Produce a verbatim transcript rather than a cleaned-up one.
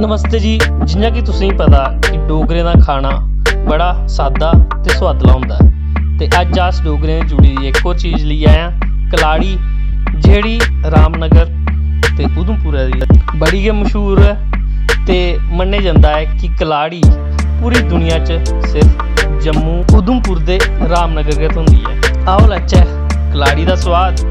नमस्ते जी, जि'यां कि तुसेंगी पता कि डोगरें दा खाना बड़ा सादा ते सोआदला होंदा ऐ, ते अज्ज अस डोगरें दी जुड़ी दी इक होर चीज लेई आए आं, कलाड़ी, जेह्ड़ी रामनगर ते उधमपुरै दी बड़ी गै मशहूर ऐ। ते मन्नेआ जंदा ऐ कि कलाड़ी पूरी दुनिया च सिर्फ जम्मू, उधमपुर ते रामनगर गै थ्होंदी ऐ। आओ लैचै कलाड़ी दा सोआद।